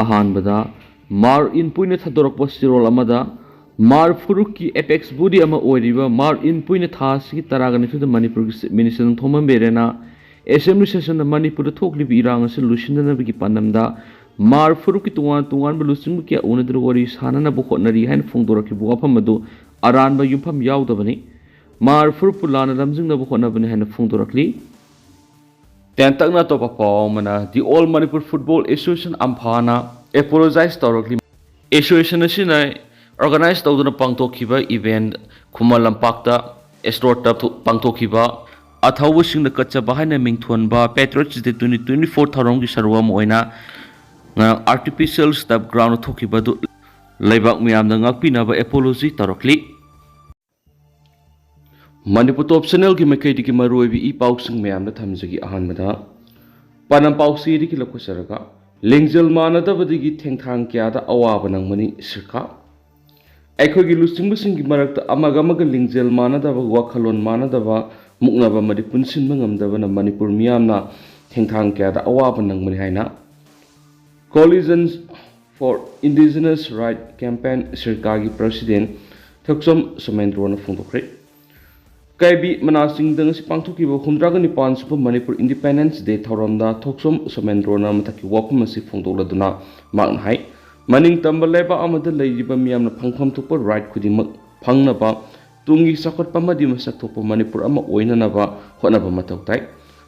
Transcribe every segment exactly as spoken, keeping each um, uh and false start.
ꯑꯍꯥꯟꯕꯗ, ꯃꯥꯔ ꯏꯟꯄꯨꯏꯅ ꯊꯥꯗꯣꯔꯛꯄ ꯆꯦꯔꯣꯜ ꯑꯃꯗ, ꯃꯥꯔ ꯐꯨꯔꯨꯞꯀꯤ apex body ꯑꯃ ꯑꯣꯏꯔꯤꯕ ꯃꯥꯔ ꯏꯟꯄꯨꯏꯅ ꯊꯥ ꯑꯁꯤꯒꯤ ꯇꯔꯥꯒ ꯅꯤꯊꯣꯏꯗ ꯃꯅꯤꯄꯨꯔꯒꯤ Chief Minister Nongthombam ꯕꯤꯔꯦꯟꯅ Assembly session ꯗ ꯃꯅꯤꯄꯨꯔꯗ ꯊꯣꯛꯂꯤꯕ ꯏꯔꯥꯡ ꯑꯁꯤ ꯂꯣꯏꯁꯤꯟꯅꯅꯕꯒꯤ ꯄꯥꯟꯗꯝꯗ ꯃꯥꯔ ꯐꯨꯔꯨꯞꯀꯤ ꯇꯣꯉꯥꯟ ꯇꯣꯉꯥꯟꯕ ꯂꯨꯆꯤꯡꯕ ꯀꯌꯥ ꯎꯅꯗꯨꯅ ꯋꯥꯔꯤ ꯁꯥꯅꯅꯕ ꯍꯣꯠꯅꯔꯤ ꯍꯥꯏꯅ ꯐꯣꯡꯗꯣꯔꯛꯈꯤꯕ ꯋꯥꯐꯝ ꯑꯗꯨ ꯑꯔꯥꯟꯕ ꯌꯨꯝꯐꯝ ꯌꯥꯎꯗꯕꯅꯤ꯫ ꯃꯥꯔ ꯐꯨꯔꯨꯞꯄꯨ ꯂꯥꯟꯅ ꯂꯝꯖꯤꯡꯅꯕ ꯍꯣꯠꯅꯕꯅꯤ ꯍꯥꯏꯅ ꯐꯣꯡꯗꯣꯔꯛꯂꯤ꯫ ꯇꯦꯟꯇꯛꯅ ꯑꯇꯣꯞꯄ ꯄꯥꯎ ꯑꯃꯅ, The All Manipur Football Association, ꯑꯝꯐꯥꯅ apologize ꯇꯧꯔꯛꯂꯤ꯫ Association ꯑꯁꯤꯅ organize ꯇꯧꯗꯨꯅ ꯄꯥꯡꯊꯣꯛꯈꯤꯕ event ꯈꯨꯃꯟ ꯂꯝꯄꯥꯛꯇ, ꯏꯁꯇꯣꯔꯗ ꯄꯥꯡꯊꯣꯛꯈꯤꯕ ꯑꯊꯧꯕꯁꯤꯡꯅ ꯀꯠꯆꯕ ꯍꯥꯏꯅ ꯃꯤꯡꯊꯣꯟꯕ Patriots Day twenty twenty-four ꯊꯧꯔꯝꯒꯤ ꯁꯔꯨꯛ ꯑꯃ ꯑꯣꯏꯅ ꯉꯔꯥꯡ artificial turf ground ꯊꯣꯛꯈꯤꯕ ꯑꯗꯨ ꯂꯩꯕꯥꯛ ꯃꯤꯌꯥꯝꯅ ꯉꯥꯛꯄꯤꯅꯕ apology ꯇꯧꯔꯛꯂꯤ꯫ ꯃꯅꯤꯄꯨꯔ Top Channel ꯒꯤ ꯃꯥꯏꯀꯩꯗꯒꯤ ꯃꯔꯨꯑꯣꯏꯕ ꯏ ꯄꯥꯎꯁꯤꯡ ꯃꯌꯥꯝꯗ ꯊꯝꯖꯒꯦ꯫ ꯑꯍꯥꯟꯕꯗ ꯄꯥꯟꯗꯝ ꯄꯥꯎꯆꯦꯗꯒꯤ ꯂꯧꯈꯠꯆꯔꯒ, ꯂꯤꯡꯖꯦꯜ ꯃꯥꯟꯅꯗꯕꯗꯒꯤ ꯊꯦꯡꯊꯥꯡ ꯀꯌꯥꯗ ꯑꯋꯥꯕ ꯅꯪꯕꯅꯤ ꯁꯤꯔꯀꯥ꯫ ꯑꯩꯈꯣꯏꯒꯤ ꯂꯨꯆꯤꯡꯕꯁꯤꯡꯒꯤ ꯃꯔꯛꯇ ꯑꯃꯒ ꯑꯃꯒ ꯂꯤꯡꯖꯦꯜ ꯃꯥꯟꯅꯗꯕ, ꯋꯥꯈꯜꯂꯣꯟ ꯃꯥꯟꯅꯗꯕ, ꯃꯨꯛꯅꯕ ꯑꯃꯗꯤ ꯄꯨꯟꯁꯤꯟꯕ ꯉꯝꯗꯕꯅ ꯃꯅꯤꯄꯨꯔ ꯃꯤꯌꯥꯝꯅ ꯊꯦꯡꯊꯥꯡ ꯀꯌꯥꯗ ꯑꯋꯥꯕ ꯅꯪꯕꯅꯤ ꯍꯥꯏꯅ Coalition for Indigenous Right Campaign, ꯁꯤꯔꯀꯥꯒꯤ President ꯊꯣꯛꯆꯣꯝ ꯁꯣꯃꯦꯟꯗ꯭ꯔꯣꯅ ꯐꯣꯡꯗꯣꯛꯈ꯭ꯔꯦ꯫ ꯀꯩꯕꯤ ꯃꯅꯥꯁꯤꯡꯗ ꯉꯁꯤ ꯄꯥꯡꯊꯣꯛꯈꯤꯕ ꯍꯨꯝꯗ꯭ꯔꯥꯒ ꯅꯤꯄꯥꯟ ꯁꯨꯕ ꯃꯅꯤꯄꯨꯔ Independence Day ꯊꯧꯔꯝꯗ ꯊꯣꯛꯆꯣꯝ ꯁꯣꯃꯦꯟꯗ꯭ꯔꯣꯅ ꯃꯊꯛꯀꯤ ꯋꯥꯐꯝ ꯑꯁꯤ ꯐꯣꯡꯗꯣꯛꯂꯗꯨꯅ ꯃꯍꯥꯛꯅ ꯍꯥꯏ, ꯃꯅꯤꯡ ꯇꯝꯕ ꯂꯩꯕꯥꯛ ꯑꯃꯗ ꯂꯩꯔꯤꯕ ꯃꯤꯌꯥꯝꯅ ꯐꯪꯐꯝ ꯊꯣꯛꯄ right ꯈꯨꯗꯤꯡꯃꯛ ꯐꯪꯅꯕ, ꯇꯨꯡꯒꯤ ꯆꯥꯎꯈꯠꯄ ꯑꯃꯗꯤ ꯃꯁꯛ ꯊꯣꯛꯄ ꯃꯅꯤꯄꯨꯔ ꯑꯃ ꯑꯣꯏꯅꯅꯕ ꯍꯣꯠꯅꯕ ꯃꯊꯧ ꯇꯥꯏ꯫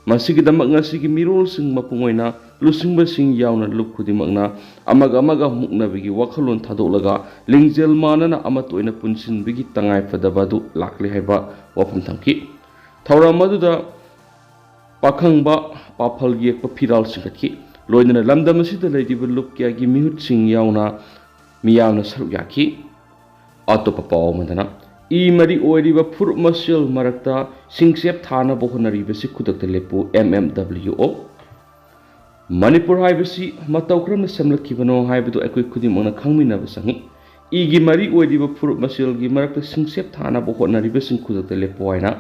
ꯃꯁꯤꯒꯤꯗꯃꯛ ꯉꯁꯤꯒꯤ ꯃꯤꯔꯣꯜꯁꯤꯡ ꯃꯄꯨꯡ ꯑꯣꯏꯅ ꯂꯨꯆꯤꯡꯕꯁꯤꯡ ꯌꯥꯎꯅ ꯂꯨꯞ ꯈꯨꯗꯤꯡꯃꯛꯅ ꯑꯃꯒ ꯑꯃꯒ ꯃꯨꯛꯅꯕꯒꯤ ꯋꯥꯈꯜꯂꯣꯟ ꯊꯥꯗꯣꯛꯂꯒ ꯂꯤꯡꯖꯦꯜ ꯃꯥꯟꯅꯅ ꯑꯃꯠꯇ ꯑꯣꯏꯅ ꯄꯨꯟꯁꯤꯟꯕꯒꯤ ꯇꯉꯥꯏꯐꯗꯕ ꯑꯗꯨ ꯂꯥꯛꯂꯦ ꯍꯥꯏꯕ ꯋꯥꯐꯝ ꯊꯝꯈꯤ꯫ ꯊꯧꯔꯝ ꯑꯗꯨꯗ ꯄꯥꯈꯪꯕ ꯄꯥꯐꯜ ꯌꯦꯛꯄ ꯐꯤꯔꯥꯜ ꯆꯤꯡꯈꯠꯈꯤ꯫ ꯂꯣꯏꯅꯅ ꯂꯝꯗꯝ ꯑꯁꯤꯗ ꯂꯩꯔꯤꯕ ꯂꯨꯞ ꯀꯌꯥꯒꯤ ꯃꯤꯍꯨꯠꯁꯤꯡ ꯌꯥꯎꯅ ꯃꯤꯌꯥꯝꯅ ꯁꯔꯨꯛ ꯌꯥꯈꯤ꯫ ꯑꯇꯣꯞꯄ ꯄꯥꯎ ꯑꯃꯗꯅ, ꯏ ꯃꯔꯤ ꯑꯣꯏꯔꯤꯕ ꯐꯨꯔꯨꯞ ꯃꯁꯦꯜ ꯃꯔꯛꯇ ꯁꯤꯡꯆꯦꯞ ꯊꯥꯅꯕ ꯍꯣꯠꯅꯔꯤꯕꯁꯤ ꯈꯨꯗꯛꯇ ꯂꯦꯞꯄꯨ, M M W O꯫ Manipur ꯍꯥꯏꯕꯁꯤ ꯃꯇꯧ ꯀꯔꯝꯅ ꯁꯦꯝꯂꯛꯈꯤꯕꯅꯣ ꯍꯥꯏꯕꯗꯨ ꯑꯩꯈꯣꯏ ꯈꯨꯗꯤꯡꯃꯛꯅ ꯈꯪꯃꯤꯟꯅꯕ ꯆꯪꯏ꯫ ꯏꯒꯤ ꯃꯔꯤ ꯑꯣꯏꯔꯤꯕ ꯐꯨꯔꯨꯞ ꯃꯁꯦꯜꯒꯤ ꯃꯔꯛꯇ ꯁꯤꯡꯆꯦꯞ ꯊꯥꯅꯕ ꯍꯣꯠꯅꯔꯤꯕꯁꯤꯡ ꯈꯨꯗꯛꯇ ꯂꯦꯞꯄꯨ ꯍꯥꯏꯅ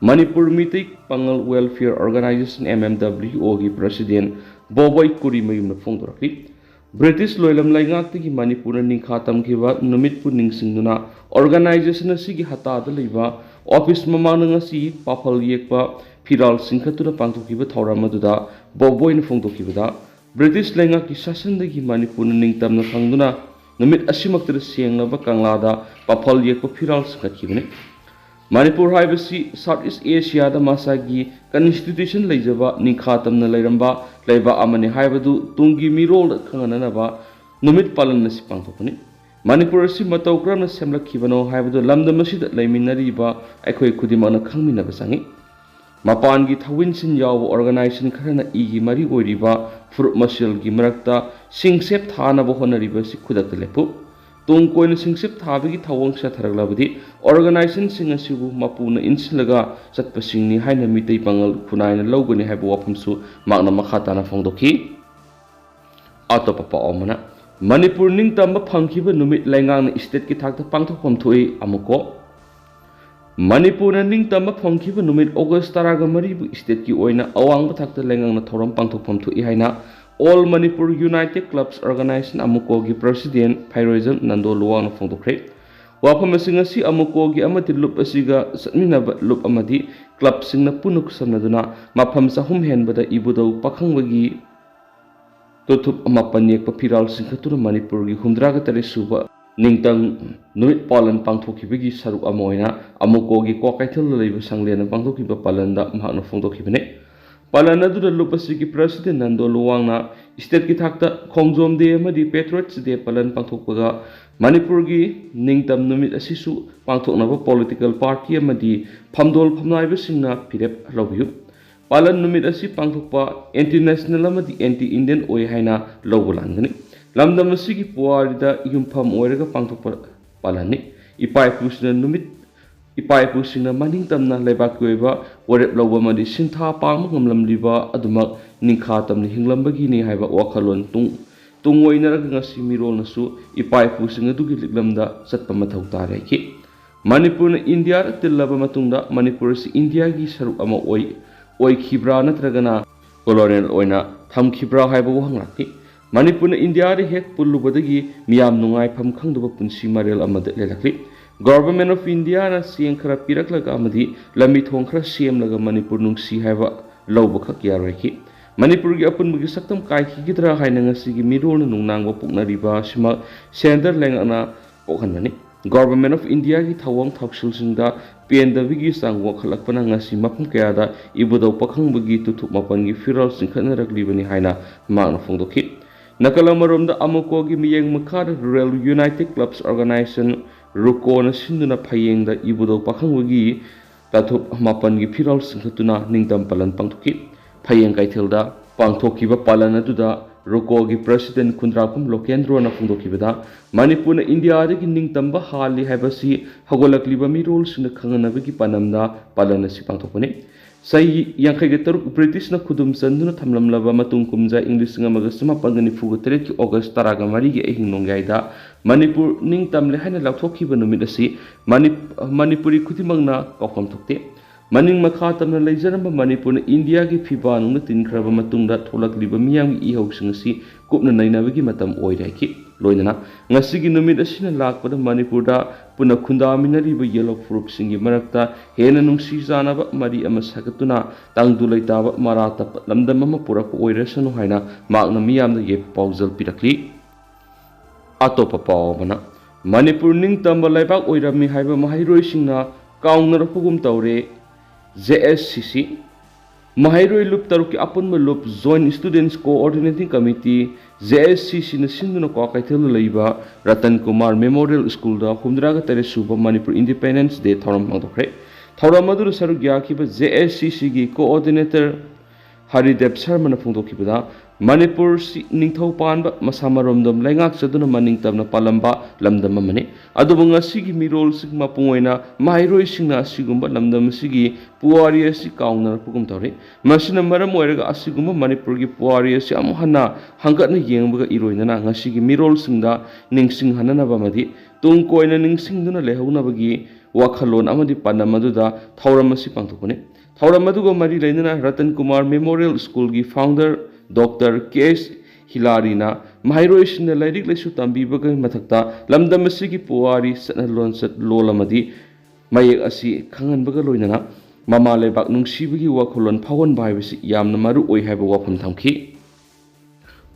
ꯃꯅꯤꯄꯨꯔ ꯃꯤꯇꯩ ꯄꯥꯉꯜ Welfare Organisation, M M W O ꯒꯤ President ꯕꯣꯕꯣꯏ ꯀꯨꯔꯤꯃꯌꯨꯝꯅ ꯐꯣꯡꯗꯣꯔꯛꯂꯤ꯫ ꯕ꯭ꯔꯤꯇꯤꯁ ꯂꯣꯏꯂꯝ ꯂꯩꯉꯥꯛꯇꯒꯤ ꯃꯅꯤꯄꯨꯔꯅ ꯅꯤꯡꯈꯥ ꯇꯝꯈꯤꯕ ꯅꯨꯃꯤꯠꯄꯨ ꯅꯤꯡꯁꯤꯡꯗꯨꯅ organization ꯑꯁꯤꯒꯤ ꯍꯠꯇꯥꯗ ꯂꯩꯕ office ꯃꯃꯥꯡꯗ ꯉꯁꯤ ꯄꯥꯐꯜ ꯌꯦꯛꯄ ꯐꯤꯔꯥꯜ ꯆꯤꯡꯈꯠꯇꯨꯅ ꯄꯥꯡꯊꯣꯛꯈꯤꯕ ꯊꯧꯔꯝ ꯑꯗꯨꯗ ꯕꯣꯕꯣꯏꯅ ꯐꯣꯡꯗꯣꯛꯈꯤꯕꯗ, ꯕ꯭ꯔꯤꯇꯤꯁ ꯂꯩꯉꯥꯛꯀꯤ ꯁꯥꯁꯟꯗꯒꯤ ꯃꯅꯤꯄꯨꯔꯅ ꯅꯤꯡꯇꯝꯅ ꯐꯪꯗꯨꯅ ꯅꯨꯃꯤꯠ ꯑꯁꯤꯃꯛꯇꯗ ꯁꯦꯡꯂꯕ ꯀꯪꯂꯥꯗ ꯄꯥꯐꯜ ꯌꯦꯛꯄ ꯐꯤꯔꯥꯜ ꯆꯤꯡꯈꯠꯈꯤꯕꯅꯤ꯫ ꯃꯅꯤꯄꯨꯔ ꯍꯥꯏꯕꯁꯤ South East Asiaꯗ ꯃꯁꯥꯒꯤ constitution ꯂꯩꯖꯕ ꯅꯤꯡꯈꯥ ꯇꯝꯅ ꯂꯩꯔꯝꯕ ꯂꯩꯕꯥꯛ ꯑꯃꯅꯤ ꯍꯥꯏꯕꯗꯨ ꯇꯨꯡꯒꯤ ꯃꯤꯔꯣꯜꯗ ꯈꯪꯍꯟꯅꯅꯕ ꯅꯨꯃꯤꯠ ꯄꯥꯂꯟ ꯑꯁꯤ ꯄꯥꯡꯊꯣꯛꯄꯅꯤ꯫ ꯃꯅꯤꯄꯨꯔ ꯑꯁꯤ ꯃꯇꯧ ꯀꯔꯝꯅ ꯁꯦꯝꯂꯛꯈꯤꯕꯅꯣ ꯍꯥꯏꯕꯗꯨ ꯂꯝꯗꯝ ꯑꯁꯤꯗ ꯂꯩꯃꯤꯟꯅꯔꯤꯕ ꯑꯩꯈꯣꯏ ꯈꯨꯗꯤꯡꯃꯛꯅ ꯈꯪꯃꯤꯟꯅꯕ ꯆꯪꯏ꯫ ꯃꯄꯥꯟꯒꯤ ꯊꯧꯋꯤꯟꯁꯤꯟ ꯌꯥꯎꯕ organization ꯈꯔꯅ ꯏꯒꯤ ꯃꯔꯤ ꯑꯣꯏꯔꯤꯕ ꯐꯨꯔꯨꯞ ꯃꯁꯦꯜꯒꯤ ꯃꯔꯛꯇ ꯁꯤꯡꯁꯦꯞ ꯊꯥꯅꯕ ꯍꯣꯠꯅꯔꯤꯕ ꯑꯁꯤ ꯈꯨꯗꯛꯇ ꯂꯦꯞꯄꯨ꯫ ꯇꯨꯡ ꯀꯣꯏꯅ ꯁꯤꯡꯁꯦꯞ ꯊꯥꯕꯒꯤ ꯊꯧꯑꯣꯡ ꯆꯠꯊꯔꯛꯂꯕꯗꯤ organizationꯁꯤꯡ ꯑꯁꯤꯕꯨ ꯃꯄꯨꯅ ꯏꯟꯁꯤꯜꯂꯒ ꯆꯠꯄꯁꯤꯡꯅꯤ ꯍꯥꯏꯅ ꯃꯤꯇꯩ ꯄꯥꯉꯜ ꯈꯨꯟꯅꯥꯏꯅ ꯂꯧꯒꯅꯤ ꯍꯥꯏꯕ ꯋꯥꯐꯝꯁꯨ ꯃꯍꯥꯛꯅ ꯃꯈꯥ ꯇꯥꯅ ꯐꯣꯡꯗꯣꯛꯈꯤ꯫ ꯑꯇꯣꯞꯄ ꯄꯥꯎ ꯑꯃꯅ, ꯃꯅꯤꯄꯨꯔ ꯅꯤꯡꯇꯝꯕ ꯐꯪꯈꯤꯕ ꯅꯨꯃꯤꯠ ꯂꯩꯉꯥꯛꯅ stateꯀꯤ ꯊꯥꯛꯇ ꯄꯥꯡꯊꯣꯛꯐꯝ ꯊꯣꯛꯏ ꯑꯃꯨꯛꯀꯣ꯫ ꯃꯅꯤꯄꯨꯔꯅ ꯅꯤꯡꯇꯝꯕ ꯐꯪꯈꯤꯕ ꯅꯨꯃꯤꯠ August ꯇꯔꯥꯒ ꯃꯔꯤꯕꯨ stateꯀꯤ ꯑꯣꯏꯅ ꯑꯋꯥꯡꯕ ꯊꯥꯛꯇ ꯂꯩꯉꯥꯛꯅ ꯊꯧꯔꯝ ꯄꯥꯡꯊꯣꯛꯐꯝ ꯊꯣꯛꯏ ꯍꯥꯏꯅ All Manipur United Clubs Organization ꯑꯃꯨꯀꯣꯒꯤ president ꯐꯩꯔꯣꯏꯖꯝ Nando ꯂꯨꯋꯥꯡꯅ ꯐꯣꯡꯗꯣꯛꯈ꯭ꯔꯦ꯫ ꯋꯥꯐꯝꯁꯤꯡ ꯑꯁꯤ ꯑꯃꯨꯀꯣꯒꯤ ꯑꯃꯗꯤ ꯂꯨꯞ ꯑꯁꯤꯒ ꯆꯠꯃꯤꯟꯅꯕ ꯂꯨꯞ ꯑꯃꯗꯤ clubꯁꯤꯡꯅ ꯄꯨꯟꯅ ꯈꯨꯠꯁꯝꯅꯗꯨꯅ ꯃꯐꯝ ꯆꯍꯨꯝ ꯍꯦꯟꯕꯗ ꯏꯕꯨꯙꯧ ꯄꯥꯈꯪꯕꯒꯤ ꯇꯨꯊꯨꯞ ꯃꯥꯄꯟ ꯌꯦꯛꯄ ꯐꯤꯔꯥꯜ ꯆꯤꯡꯈꯠꯇꯨꯅ ꯃꯅꯤꯄꯨꯔꯒꯤ ꯍꯨꯝꯗ꯭ꯔꯥꯒ ꯇꯔꯦꯠ ꯁꯨꯕ ꯅꯤꯡꯇꯝ ꯅꯨꯃꯤꯠ ꯄꯥꯂꯟ ꯄꯥꯡꯊꯣꯛꯈꯤꯕꯒꯤ ꯁꯔꯨꯛ ꯑꯃ ꯑꯣꯏꯅ ꯑꯃꯨꯀꯣꯒꯤ ꯀ꯭ꯋꯥꯀꯩꯊꯦꯜꯗ ꯂꯩꯕ ꯁꯪꯂꯦꯟꯅ ꯄꯥꯡꯊꯣꯛꯈꯤꯕ ꯄꯥꯂꯟꯗ ꯃꯍꯥꯛꯅ ꯐꯣꯡꯗꯣꯛꯈꯤꯕꯅꯤ꯫ ꯄꯥꯂꯟ ꯑꯗꯨꯗ ꯂꯨꯞ ꯑꯁꯤꯒꯤ president ꯅꯟꯗꯣ ꯂꯨꯋꯥꯡꯅ stateꯀꯤ ꯊꯥꯛꯇ ꯈꯣꯡꯖꯣꯝ day ꯑꯃꯗꯤ Patriots Day ꯄꯥꯂꯟ ꯄꯥꯡꯊꯣꯛꯄꯒ ꯃꯅꯤꯄꯨꯔꯒꯤ ꯅꯤꯡꯇꯝ ꯅꯨꯃꯤꯠ ꯑꯁꯤꯁꯨ ꯄꯥꯡꯊꯣꯛꯅꯕ political party ꯑꯃꯗꯤ ꯐꯝꯗꯣꯜ ꯐꯝꯅꯥꯏꯕꯁꯤꯡꯅ ꯐꯤꯔꯦꯞ ꯂꯧꯕꯤꯌꯨ꯫ ꯄꯥꯂꯟ ꯅꯨꯃꯤꯠ ꯑꯁꯤ ꯄꯥꯡꯊꯣꯛꯄ anti national ꯑꯃꯗꯤ anti Indian ꯑꯣꯏ ꯍꯥꯏꯅ ꯂꯧꯕ ꯂꯥꯟꯒꯅꯤ꯫ ꯂꯝꯗꯝ ꯑꯁꯤꯒꯤ ꯄꯨꯋꯥꯔꯤꯗ ꯌꯨꯝꯐꯝ ꯑꯣꯏꯔꯒ ꯄꯥꯡꯊꯣꯛꯄ ꯄꯥꯂꯟꯅꯤ꯫ ꯏꯄꯥ ꯏꯄꯨꯁꯤꯡꯅ ꯅꯨꯃꯤꯠ, ꯏꯄꯥ ꯏꯄꯨꯁꯤꯡꯅ ꯃꯅꯤꯡ ꯇꯝꯅ ꯂꯩꯕꯥꯛꯀꯤ ꯑꯣꯏꯕ ꯋꯥꯔꯦꯞ ꯂꯧꯕ ꯑꯃꯗꯤ ꯁꯤꯟꯊꯥ ꯄꯥꯡꯕ ꯉꯝꯂꯝꯂꯤꯕ ꯑꯗꯨꯃꯛ ꯅꯤꯡꯈꯥ ꯇꯝꯅ ꯍꯤꯡꯂꯝꯕꯒꯤꯅꯤ ꯍꯥꯏꯕ ꯋꯥꯈꯜꯂꯣꯟ ꯇꯨꯡ, ꯇꯨꯡ ꯑꯣꯏꯅꯔꯒ ꯉꯁꯤ ꯃꯤꯔꯣꯜꯅꯁꯨ ꯏꯄꯥ ꯏꯄꯨꯁꯤꯡ ꯑꯗꯨꯒꯤ ꯂꯤꯛꯂꯝꯗ ꯆꯠꯄ ꯃꯊꯧ ꯇꯥꯔꯦ ꯍꯥꯏꯈꯤ꯫ ꯃꯅꯤꯄꯨꯔꯅ ꯏꯟꯗꯤꯌꯥꯗ ꯇꯤꯜꯂꯕ ꯃꯇꯨꯡꯗ ꯃꯅꯤꯄꯨꯔ ꯑꯁꯤ ꯏꯟꯗꯤꯌꯥꯒꯤ ꯁꯔꯨꯛ ꯑꯃ ꯑꯣꯏ-, ꯑꯣꯏꯈꯤꯕ꯭ꯔꯥ ꯅꯠꯇ꯭ꯔꯒꯅ colonial ꯑꯣꯏꯅ ꯊꯝꯈꯤꯕ꯭ꯔꯥ ꯍꯥꯏꯕ ꯋꯥꯍꯪ ꯂꯥꯛꯈꯤ꯫ ꯃꯅꯤꯄꯨꯔꯅ ꯏꯟꯗꯤꯌꯥꯗ ꯍꯦꯛ ꯄꯨꯜꯂꯨꯕꯗꯒꯤ ꯃꯤꯌꯥꯝ ꯅꯨꯡꯉꯥꯏꯐꯝ ꯈꯪꯗꯕ ꯄꯨꯟꯁꯤ ꯃꯔꯦꯜ ꯑꯃꯗ ꯂꯦꯜꯂꯛꯂꯤ꯫ Government of Indiaꯅ ꯆꯦꯡ ꯈꯔ ꯄꯤꯔꯛꯂꯒ ꯑꯃꯗꯤ ꯂꯝꯕꯤ ꯊꯣꯡ ꯈꯔ ꯁꯦꯝꯂꯒ ꯃꯅꯤꯄꯨꯔ ꯅꯨꯡꯁꯤ ꯍꯥꯏꯕ ꯂꯧꯕꯈꯛ ꯌꯥꯔꯣꯏꯈꯤ꯫ ꯃꯅꯤꯄꯨꯔꯒꯤ ꯑꯄꯨꯟꯕꯒꯤ ꯁꯛꯇꯝ ꯀꯥꯏꯈꯤꯒꯗ꯭ꯔꯥ ꯍꯥꯏꯅ ꯉꯁꯤꯒꯤ ꯃꯤꯔꯣꯜꯅ ꯅꯨꯡꯅꯥꯡꯕ ꯄꯣꯛꯅꯔꯤꯕ ꯑꯁꯤꯃꯛ ꯁꯦꯟꯗꯔ ꯂꯩꯉꯥꯛꯅ ꯄꯣꯛꯍꯟꯕꯅꯤ꯫ Government of Indiaꯒꯤ ꯊꯧꯑꯣꯡ ꯊꯧꯁꯤꯜꯁꯤꯡꯗ ꯄꯦꯟꯗꯕꯒꯤ ꯆꯥꯡ ꯋꯥꯡꯈꯠꯂꯛꯄꯅ ꯉꯁꯤ ꯃꯐꯝ ꯀꯌꯥꯗ ꯏꯕꯨꯙꯧ ꯄꯥꯈꯪꯕꯒꯤ ꯇꯨꯊꯨꯞ ꯃꯥꯄꯟꯒꯤ ꯐꯤꯔꯥꯜ ꯆꯤꯡꯈꯠꯅꯔꯛꯂꯤꯕꯅꯤ ꯍꯥꯏꯅ ꯃꯍꯥꯛꯅ ꯐꯣꯡꯗꯣꯛꯈꯤ꯫ ꯅꯥꯀꯜ ꯑꯃꯔꯣꯝꯗ ꯑꯃꯀꯣꯒꯤ ꯃꯤꯠꯌꯦꯡ ꯃꯈꯥꯗ Rural United Clubs Organisation, ꯔꯨꯀꯣꯅ ꯁꯤꯟꯗꯨꯅ ꯐꯌꯦꯡꯗ ꯏꯕꯨꯙꯧ ꯄꯥꯈꯪꯕꯒꯤ ꯇꯥꯊꯨꯞ ꯃꯥꯄꯟꯒꯤ ꯐꯤꯔꯥꯜ ꯆꯤꯡꯈꯠꯇꯨꯅ ꯅꯤꯡꯇꯝ ꯄꯥꯂꯟ ꯄꯥꯡꯊꯣꯛꯈꯤ꯫ ꯐꯌꯦꯡ ꯀꯩꯊꯦꯜꯗ ꯄꯥꯡꯊꯣꯛꯈꯤꯕ ꯄꯥꯂꯟ ꯑꯗꯨꯗ ꯔꯨꯀꯣꯒꯤ President ꯈꯨꯟꯗ꯭ꯔꯥꯛꯄꯝ ꯂꯣꯀꯦꯟꯗ꯭ꯔꯣꯅ ꯐꯣꯡꯗꯣꯛꯈꯤꯕꯗ, ꯃꯅꯤꯄꯨꯔꯅ ꯏꯟꯗꯤꯌꯥꯗꯒꯤ ꯅꯤꯡꯇꯝꯕ ꯍꯥꯜꯂꯤ ꯍꯥꯏꯕꯁꯤ ꯍꯧꯒꯠꯂꯛꯂꯤꯕ ꯃꯤꯔꯣꯜꯁꯤꯡꯅ ꯈꯪꯍꯟꯅꯕꯒꯤ ꯄꯥꯟꯗꯝꯗ ꯄꯥꯂꯟ ꯑꯁꯤ ꯄꯥꯡꯊꯣꯛꯄꯅꯤ꯫ ꯆꯍꯤ ꯌꯥꯡꯈꯩꯒ ꯇꯔꯨꯛ ꯕ꯭ꯔꯤꯇꯤꯁꯅ ꯈꯨꯗꯨꯝ ꯆꯟꯗꯨꯅ ꯊꯝꯂꯝꯂꯕ ꯃꯇꯨꯡ ꯀꯨꯝꯖꯥ ꯏꯪ ꯂꯤꯁꯤꯡ ꯑꯃꯒ ꯆꯃꯥꯄꯟꯒ ꯅꯤꯐꯨꯒ ꯇꯔꯦꯠꯀꯤ ꯑꯣꯒꯁ ꯇꯔꯥꯒ ꯃꯔꯤꯒꯤ ꯑꯍꯤꯡ ꯅꯣꯡꯌꯥꯏꯗ ꯃꯅꯤꯄꯨꯔ ꯅꯤꯡꯇꯝꯂꯦ ꯍꯥꯏꯅ ꯂꯥꯎꯊꯣꯛꯈꯤꯕ ꯅꯨꯃꯤꯠ ꯑꯁꯤ ꯃꯅꯤ-, ꯃꯅꯤꯄꯨꯔꯤ ꯈꯨꯗꯤꯡꯃꯛꯅ ꯀꯥꯎꯐꯝ ꯊꯣꯛꯇꯦ꯫ ꯃꯅꯤꯡ ꯃꯈꯥ ꯇꯝꯅ ꯂꯩꯖꯔꯝꯕ ꯃꯅꯤꯄꯨꯔꯅ ꯏꯟꯗꯤꯌꯥꯒꯤ ꯐꯤꯕꯥꯜꯅꯨꯡꯗ ꯇꯤꯟꯈ꯭ꯔꯕ ꯃꯇꯨꯡꯗ ꯊꯣꯛꯂꯛꯂꯤꯕ ꯃꯤꯌꯥꯝꯒꯤ ꯏꯍꯧꯁꯤꯡ ꯑꯁꯤ ꯀꯨꯞꯅ ꯅꯩꯅꯕꯒꯤ ꯃꯇꯝ ꯑꯣꯏꯔꯦ ꯍꯥꯏꯈꯤ꯫ ꯂꯣꯏꯅꯅ ꯉꯁꯤꯒꯤ ꯅꯨꯃꯤꯠ ꯑꯁꯤꯅ ꯂꯥꯛꯄꯗ ꯃꯅꯤꯄꯨꯔꯗ ꯄꯨꯟꯅ ꯈꯨꯟꯗꯥꯃꯤꯟꯅꯔꯤꯕ ꯌꯦꯜꯍꯧ ꯐꯨꯔꯨꯞꯁꯤꯡꯒꯤ ꯃꯔꯛꯇ ꯍꯦꯟꯅ ꯅꯨꯡꯁꯤ ꯆꯥꯟꯅꯕ ꯃꯔꯤ ꯑꯃ ꯁꯥꯒꯠꯇꯨꯅ ꯇꯪꯗꯨ ꯂꯩꯇꯥꯕ ꯃꯔꯥ ꯇꯞꯄ ꯂꯝꯗꯝ ꯑꯃ ꯄꯨꯔꯛꯄ ꯑꯣꯏꯔꯁꯅꯨ ꯍꯥꯏꯅ ꯃꯍꯥꯛꯅ ꯃꯤꯌꯥꯝꯗ ꯌꯥꯏꯐ ꯄꯥꯎꯖꯦꯜ ꯄꯤꯔꯛꯂꯤ꯫ ꯑꯇꯣꯞꯄ ꯄꯥꯎ ꯑꯃꯅ, ꯃꯅꯤꯄꯨꯔ ꯅꯤꯡꯇꯝꯕ ꯂꯩꯕꯥꯛ ꯑꯣꯏꯔꯝꯃꯤ ꯍꯥꯏꯕ ꯃꯍꯩꯔꯣꯏꯁꯤꯡꯅ ꯀꯥꯎꯅꯔꯛꯄꯒꯨꯝ ꯇꯧꯔꯦ꯫ J S C C, ꯃꯍꯩꯔꯣꯏ ꯂꯨꯞ ꯇꯔꯨꯛꯀꯤ ꯑꯄꯨꯟꯕ ꯂꯨꯞ, Joint Students Coordinating Committee, J S C Cꯅ ꯁꯤꯟꯗꯨꯅ ꯀ꯭ꯋꯥꯀꯩꯊꯦꯜꯗ ꯂꯩꯕ ꯔꯇꯟ ꯀꯨꯃꯥꯔ Memorial Schoolꯗ ꯍꯨꯝꯗ꯭ꯔꯥꯒ ꯇꯔꯦꯠ ꯁꯨꯕ ꯃꯅꯤꯄꯨꯔ Independence Day ꯊꯧꯔꯝ ꯄꯥꯡꯊꯣꯛꯈ꯭ꯔꯦ꯫ ꯊꯧꯔꯝ ꯑꯗꯨꯗ ꯁꯔꯨꯛ ꯌꯥꯈꯤꯕ J S C Cꯒꯤ Coordinator ꯍꯔꯤꯗꯦꯕ ꯁꯔꯃꯅ ꯐꯣꯡꯗꯣꯛꯈꯤꯕꯗ, ꯃꯅꯤꯄꯨꯔꯁꯤ ꯅꯤꯡꯊꯧ ꯄꯥꯟꯕ ꯃꯁꯥ ꯃꯔꯣꯝꯗꯣꯝ ꯂꯩꯉꯥꯛꯆꯗꯨꯅ ꯃꯅꯤꯡ ꯇꯝꯅ ꯄꯥꯜꯂꯝꯕ ꯂꯝꯗꯝ ꯑꯃꯅꯤ꯫ ꯑꯗꯨꯕꯨ ꯉꯁꯤꯒꯤ ꯃꯤꯔꯣꯜꯁꯤꯡ ꯃꯄꯨꯡ ꯑꯣꯏꯅ ꯃꯍꯩꯔꯣꯏꯁꯤꯡꯅ ꯑꯁꯤꯒꯨꯝꯕ ꯂꯝꯗꯝ ꯑꯁꯤꯒꯤ ꯄꯨꯋꯥꯔꯤ ꯑꯁꯤ ꯀꯥꯎꯅꯔꯛꯄꯒꯨꯝ ꯇꯧꯔꯤ꯫ ꯃꯁꯤꯅ ꯃꯔꯝ ꯑꯣꯏꯔꯒ ꯑꯁꯤꯒꯨꯝꯕ ꯃꯅꯤꯄꯨꯔꯒꯤ ꯄꯨꯋꯥꯔꯤ ꯑꯁꯤ ꯑꯃꯨꯛ ꯍꯟꯅ ꯍꯪꯒꯠꯅ ꯌꯦꯡꯕꯒ ꯏꯔꯣꯏꯅꯅ ꯉꯁꯤꯒꯤ ꯃꯤꯔꯣꯜꯁꯤꯡꯗ ꯅꯤꯡꯁꯤꯡꯍꯟꯅꯅꯕ ꯑꯃꯗꯤ ꯇꯨꯡ ꯀꯣꯏꯅ ꯅꯤꯡꯁꯤꯡꯗꯨꯅ ꯂꯩꯍꯧꯅꯕꯒꯤ ꯋꯥꯈꯜꯂꯣꯟ ꯑꯃꯗꯤ ꯄꯥꯟꯗꯝ ꯑꯗꯨꯗ ꯊꯧꯔꯝ ꯑꯁꯤ ꯄꯥꯡꯊꯣꯛꯄꯅꯤ꯫ ꯊꯧꯔꯝ ꯑꯗꯨꯒ ꯃꯔꯤ ꯂꯩꯅꯅ Ratan Kumar Memorial Schoolꯒꯤ founder Doctor K S ꯈꯤꯂꯥꯔꯤꯅ ꯃꯍꯩꯔꯣꯏꯁꯤꯡꯅ ꯂꯥꯏꯔꯤꯛ ꯂꯥꯏꯁꯨ ꯇꯝꯕꯤꯕꯒꯤ ꯃꯊꯛꯇ ꯂꯝꯗꯝ ꯑꯁꯤꯒꯤ ꯄꯨꯋꯥꯔꯤ, ꯆꯠꯅ ꯂꯣꯟꯆꯠ, ꯂꯣꯜ ꯑꯃꯗꯤ ꯃꯌꯦꯛ ꯑꯁꯤ ꯈꯪꯍꯟꯕꯒ ꯂꯣꯏꯅꯅ ꯃꯃꯥ ꯂꯩꯕꯥꯛ ꯅꯨꯡꯁꯤꯕꯒꯤ ꯋꯥꯈꯜꯂꯣꯟ ꯐꯥꯎꯍꯟꯕ ꯍꯥꯏꯕꯁꯤ ꯌꯥꯝꯅ ꯃꯔꯨ ꯑꯣꯏ ꯍꯥꯏꯕ ꯋꯥꯐꯝ ꯊꯝꯈꯤ꯫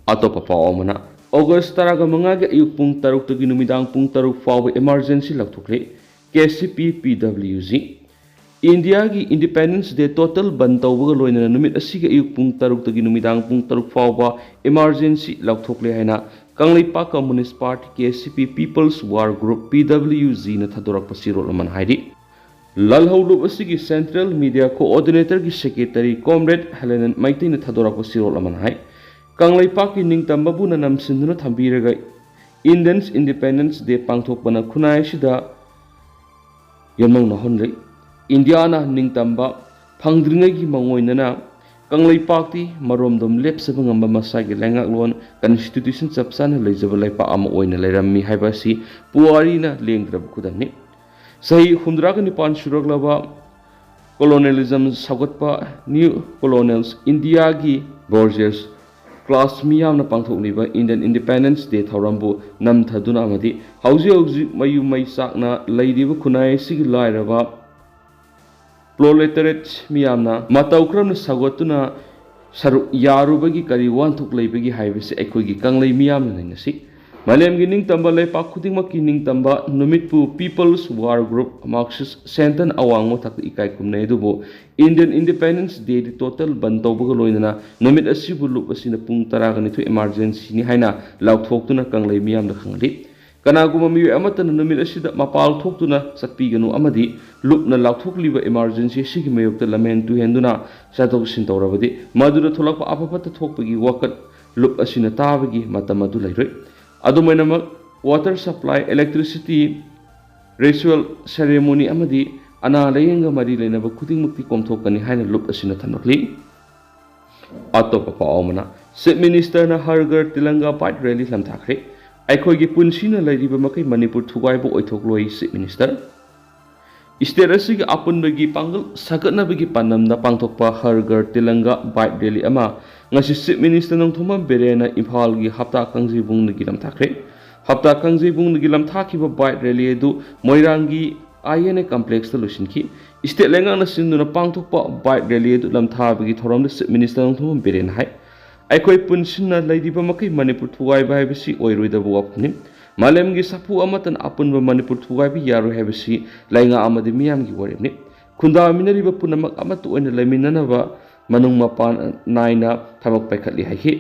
ꯑꯇꯣꯞꯄ ꯄꯥꯎ ꯑꯃꯅ, ꯑꯣꯒꯁ ꯇꯔꯥꯒ ꯃꯉꯥꯒꯤ ꯑꯌꯨꯛ ꯄꯨꯡ ꯇꯔꯨꯛꯇꯒꯤ ꯅꯨꯃꯤꯗꯥꯡ ꯄꯨꯡ ꯇꯔꯨꯛ ꯐꯥꯎꯕ emergency ꯂꯥꯎꯊꯣꯛꯂꯤ꯫ ꯀꯦ ꯁꯤ ꯄꯤ ꯄꯤ ꯗꯕ꯭ꯂꯤꯎ ꯖꯤ꯫ ꯏꯟꯗꯤꯌꯥꯒꯤ Independence Day total ꯕꯟ ꯇꯧꯕꯒ ꯂꯣꯏꯅꯅ ꯅꯨꯃꯤꯠ ꯑꯁꯤꯒꯤ ꯑꯌꯨꯛ ꯄꯨꯡ ꯇꯔꯨꯛꯇꯒꯤ ꯅꯨꯃꯤꯗꯥꯡ ꯄꯨꯡ ꯇꯔꯨꯛ ꯐꯥꯎꯕ emergency ꯂꯥꯎꯊꯣꯛꯂꯦ ꯍꯥꯏꯅ Kangleipak Communist Party, K C ꯄꯤ People's War Group, ꯄꯤ ꯗꯕ꯭ꯂꯤꯎ ꯖꯤꯅ ꯊꯥꯗꯣꯔꯛꯄ ꯆꯦꯔꯣꯜ ꯑꯃꯅ ꯍꯥꯏꯔꯤ꯫ ꯂꯥꯜꯍꯧꯂꯨꯞ ꯑꯁꯤꯒꯤ Central Media Coordinatorꯒꯤ Secretary Comrade ꯍꯦꯂꯦꯅꯟ ꯃꯩꯇꯩꯅ ꯊꯥꯗꯣꯔꯛꯄ ꯆꯦꯔꯣꯜ ꯑꯃꯅ ꯍꯥꯏ, ꯀꯪꯂꯩꯄꯥꯛꯀꯤ ꯅꯤꯡꯇꯝꯕꯕꯨꯅ ꯅꯝꯁꯤꯟꯗꯨꯅ ꯊꯝꯕꯤꯔꯒ Indians Independence Day ꯄꯥꯡꯊꯣꯛꯄꯅ ꯈꯨꯟꯅꯥꯏ ꯑꯁꯤꯗ ꯌꯦꯝꯅꯧꯅꯍꯟꯂꯤ꯫ ꯏꯟꯗꯤꯌꯥꯅ ꯅꯤꯡꯇꯝꯕ ꯐꯪꯗ꯭ꯔꯤꯉꯩꯒꯤ ꯃꯉꯣꯏꯅꯅ ꯀꯪꯂꯩꯄꯥꯛꯇꯤ ꯃꯔꯣꯝꯗꯣꯝ ꯂꯦꯞꯆꯕ ꯉꯝꯕ ꯃꯁꯥꯒꯤ ꯂꯩꯉꯥꯛꯂꯣꯟ, constitution, ꯆꯞ ꯆꯥꯅ ꯂꯩꯖꯕ ꯂꯩꯄꯥꯛ ꯑꯃ ꯑꯣꯏꯅ ꯂꯩꯔꯝꯃꯤ ꯍꯥꯏꯕ ꯑꯁꯤ ꯄꯨꯋꯥꯔꯤꯅ ꯂꯦꯡꯗ꯭ꯔꯕ ꯈꯨꯗꯝꯅꯤ꯫ ꯆꯍꯤ ꯍꯨꯝꯗ꯭ꯔꯥꯒ ꯅꯤꯄꯥꯟ ꯁꯨꯔꯛꯂꯕ colonialism ꯁꯧꯒꯠꯄ New Colonials Indiaꯒꯤ bourgeois class ꯃꯤꯌꯥꯝꯅ ꯄꯥꯡꯊꯣꯛꯂꯤꯕ Indian Independence Day ꯊꯧꯔꯝꯕꯨ ꯅꯝꯊꯗꯨꯅ ꯑꯃꯗꯤ ꯍꯧꯖꯤꯛ ꯍꯧꯖꯤꯛ ꯃꯌꯨꯝ ꯃꯩ ꯆꯥꯛꯅ ꯂꯩꯔꯤꯕ ꯈꯨꯟꯅꯥꯏ ꯑꯁꯤꯒꯤ ꯂꯥꯏꯔꯕ proletariat ꯃꯤꯌꯥꯝꯅ ꯃꯇꯧ ꯀꯔꯝꯅ ꯁꯧꯒꯠꯇꯨꯅ ꯁꯔꯨꯛ ꯌꯥꯔꯨꯕꯒꯤ ꯀꯔꯤ ꯋꯥꯍꯟꯊꯣꯛ ꯂꯩꯕꯒꯦ ꯍꯥꯏꯕꯁꯤ ꯑꯩꯈꯣꯏꯒꯤ ꯀꯪꯂꯩ ꯃꯤꯌꯥꯝꯅ ꯅꯩꯅꯁꯤ꯫ ꯃꯥꯂꯦꯝꯒꯤ ꯅꯤꯡꯇꯝꯕ ꯂꯩꯄꯥꯛ ꯈꯨꯗꯤꯡꯃꯛꯀꯤ ꯅꯤꯡꯇꯝꯕ ꯅꯨꯃꯤꯠꯄꯨ People's War Group, Marxist, sandal ꯑꯋꯥꯡꯕ ꯊꯥꯛꯇ ꯏꯀꯥꯏ ꯈꯨꯝꯅꯩ, ꯑꯗꯨꯕꯨ Indian Independence Dayꯗꯤ total ꯕꯟ ꯇꯧꯕꯒ ꯂꯣꯏꯅꯅ ꯅꯨꯃꯤꯠ ꯑꯁꯤꯕꯨ ꯂꯨꯞ ꯑꯁꯤꯅ ꯄꯨꯡ ꯇꯔꯥꯒ ꯅꯤꯊꯣꯏ emergencyꯅꯤ ꯍꯥꯏꯅ ꯂꯥꯎꯊꯣꯛꯇꯨꯅ ꯀꯪꯂꯩ ꯃꯤꯌꯥꯝꯗ ꯈꯪꯍꯜꯂꯤ꯫ ꯀꯅꯥꯒꯨꯝꯕ ꯃꯤꯑꯣꯏ ꯑꯃꯠꯇꯅ ꯅꯨꯃꯤꯠ ꯑꯁꯤꯗ ꯃꯄꯥꯜ ꯊꯣꯛꯇꯨꯅ ꯆꯠꯄꯤꯒꯅꯨ ꯑꯃꯗꯤ ꯂꯨꯞꯅ ꯂꯥꯎꯊꯣꯛꯂꯤꯕ emergency ꯑꯁꯤꯒꯤ ꯃꯥꯌꯣꯛꯇ ꯂꯝꯍꯦꯟ ꯇꯨꯍꯦꯟꯗꯨꯅ ꯆꯠꯊꯣꯛ ꯆꯠꯁꯤꯟ ꯇꯧꯔꯕꯗꯤ ꯃꯗꯨꯗ ꯊꯣꯛꯂꯛꯄ ꯑꯐ ꯐꯠꯇ ꯊꯣꯛꯄꯒꯤ ꯋꯥꯀꯠ ꯂꯨꯞ ꯑꯁꯤꯅ ꯇꯥꯕꯒꯤ ꯃꯇꯝ ꯑꯗꯨ ꯂꯩꯔꯣꯏ꯫ ꯑꯗꯨꯝ ꯑꯣꯏꯅꯃꯛ, water supply, electricity, ritual ceremony ꯑꯃꯗꯤ ꯑꯅꯥ ꯂꯥꯌꯦꯡꯒ ꯃꯔꯤ ꯂꯩꯅꯕ ꯈꯨꯗꯤꯡꯃꯛꯇꯤ ꯀꯣꯝꯊꯣꯛꯀꯅꯤ ꯍꯥꯏꯅ ꯂꯨꯞ ꯑꯁꯤꯅ ꯊꯝꯂꯛꯂꯤ꯫ ꯑꯇꯣꯞꯄ ꯄꯥꯎ ꯑꯃꯅ, Chief Ministerꯅ ꯍꯔ ꯘꯔ ꯇꯤꯔꯪꯒꯥ bike rally ꯂꯝꯊꯥꯈ꯭ꯔꯦ꯫ ꯑꯩꯈꯣꯏꯒꯤ ꯄꯨꯟꯁꯤꯅ ꯂꯩꯔꯤꯕ ꯃꯈꯩ ꯃꯅꯤꯄꯨꯔ ꯊꯨꯒꯥꯏꯕ ꯑꯣꯏꯊꯣꯛꯂꯣꯏ, Chief Minister꯫ ꯏꯁꯇꯦꯠ ꯑꯁꯤꯒꯤ ꯑꯄꯨꯟꯕꯒꯤ ꯄꯥꯡꯒꯜ ꯁꯥꯒꯠꯅꯕꯒꯤ ꯄꯥꯟꯗꯝꯗ ꯄꯥꯡꯊꯣꯛꯄ ꯍꯔ ꯘꯔ ꯇꯤꯂꯪꯒꯥ ꯕꯥꯏꯛ ꯔꯦꯂꯤ ꯑꯃ ꯉꯁꯤ ꯆꯤꯐ ꯃꯤꯅꯤꯁꯇꯔ ꯅꯣꯡꯊꯣꯝꯕꯝ ꯕꯤꯔꯦꯟꯅ ꯏꯝꯐꯥꯜꯒꯤ ꯍꯞꯇꯥ ꯀꯥꯡꯖꯩꯕꯨꯡꯗꯒꯤ ꯂꯝꯊꯥꯈ꯭ꯔꯦ꯫ ꯍꯞꯇꯥ ꯀꯥꯡꯖꯩꯕꯨꯡꯗꯒꯤ ꯂꯝꯊꯥꯈꯤꯕ ꯕꯥꯏꯛ ꯔꯦꯂꯤ ꯑꯗꯨ ꯃꯣꯏꯔꯥꯡꯒꯤ ꯑꯥꯏ ꯑꯦꯟ ꯑꯦ ꯀꯝꯄ꯭ꯂꯦꯛꯁꯇ ꯂꯣꯏꯁꯤꯟꯈꯤ꯫ ꯏꯁꯇꯦꯠ ꯂꯩꯉꯥꯛꯅ ꯁꯤꯟꯗꯨꯅ ꯄꯥꯡꯊꯣꯛꯄ ꯕꯥꯏꯛ ꯔꯦꯂꯤ ꯑꯗꯨ ꯂꯝꯊꯥꯕꯒꯤ ꯊꯧꯔꯝꯗ ꯆꯤꯐ ꯃꯤꯅꯤꯁꯇꯔ ꯅꯣꯡꯊꯣꯝꯕꯝ ꯕꯤꯔꯦꯟꯅ ꯍꯥꯏ, ꯑꯩꯈꯣꯏ ꯄꯨꯟꯁꯤꯟꯅ ꯂꯩꯔꯤꯕ ꯃꯈꯩ ꯃꯅꯤꯄꯨꯔ ꯊꯨꯒꯥꯏꯕ ꯍꯥꯏꯕꯁꯤ ꯑꯣꯏꯔꯣꯏꯗꯕ ꯋꯥꯐꯝꯅꯤ꯫ ꯃꯥꯂꯦꯝꯒꯤ ꯁꯥꯐꯨ ꯑꯃꯠꯇꯅ ꯑꯄꯨꯟꯕ ꯃꯅꯤꯄꯨꯔ ꯊꯨꯒꯥꯏꯕ ꯌꯥꯔꯣꯏ ꯍꯥꯏꯕꯁꯤ ꯂꯩꯉꯥꯛ ꯑꯃꯗꯤ ꯃꯤꯌꯥꯝꯒꯤ ꯋꯥꯔꯦꯞꯅꯤ꯫ ꯈꯨꯟꯗꯥꯃꯤꯟꯅꯔꯤꯕ ꯄꯨꯝꯅꯃꯛ ꯑꯃꯠꯇ ꯑꯣꯏꯅ ꯂꯩꯃꯤꯟꯅꯅꯕ ꯃꯅꯨꯡ ꯃꯄꯥꯟ ꯅꯥꯏꯅ ꯊꯕꯛ ꯄꯥꯏꯈꯠꯂꯤ ꯍꯥꯏꯈꯤ꯫